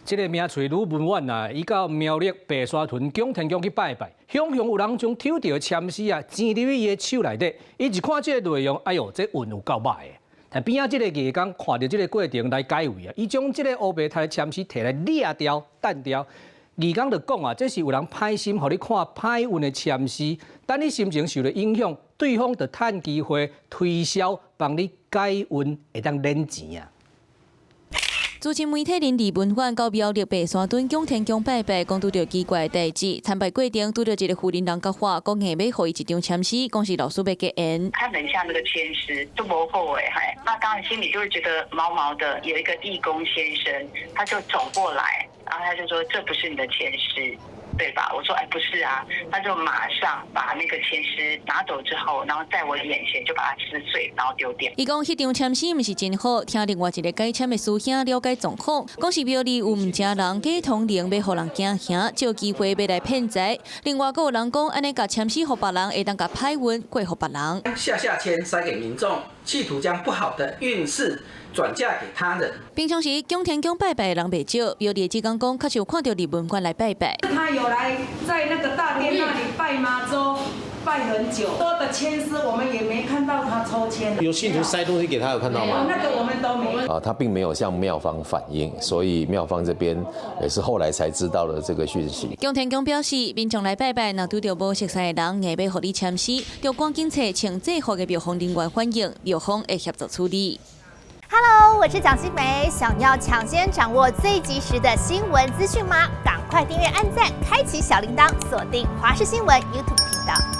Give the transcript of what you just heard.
這个名喙呂文婉啊，伊到苗栗白沙屯拱天宮去拜拜，雄雄有人將抽著的籤詩啊，嵌入去伊的手內底，伊一看這个內容，哎喲，這運有夠䆀的。但邊仔這個義工看著這个過程來解圍啊，伊將這个烏白踢的籤詩提來掠掉、擲掉。義工就講啊，這是有人歹心，予你看歹運的籤詩，等你心情受著影響，對方就趁機會推銷，幫你解運，會當練錢啊。資深媒體人李文婉到苗栗白沙屯拱天宮拜拜，講拄著奇怪的代誌。參拜過程拄著一个婦人人佮話，講硬欲予伊一張籤詩，講是老師欲結緣。看了一下那個籤詩，都無好欸，那當然心裡就會覺得毛毛的。有一個義工先生，他就走過來，然後他就說：“這不是你的籤詩，對吧？”我說：“哎，不是啊。”他就馬上把那個籤詩拿走之後，然後在我眼前就把它撕碎，然後丟掉。伊講彼張籤詩毋是真好，聽另外一个解籤的師兄了解狀況，講是廟裡有毋正人假通靈，欲予人驚嚇，藉機會欲來騙財。另外，閣有人講，按呢共籤詩予別人，會當共歹運過予別人。下下籤塞給民眾，企圖將不好的運勢轉嫁給他人。平常時拱天宮拜拜的人袂少，廟裡的志工講，確實有看著李文婉來拜拜。他有來在那個大殿那裡拜媽祖，拜很久，多的籤詩我們也沒看到他抽籤。有信徒塞東西給他，有看到嗎？那個我們都沒。啊，他並沒有向廟方反映，所以廟方這邊也是後來才知道了這個訊息。拱天宮表示，民眾來拜拜，若拄著無熟似的人，硬欲予你籤詩，著趕緊揣穿制服的廟方人員反映，廟方會協助處理。 Hello，我是蔣新梅，想要搶先掌握最及時的新聞資訊嗎？趕快訂閱、按讚、開啟小鈴鐺，鎖定華視新聞 YouTube 頻道。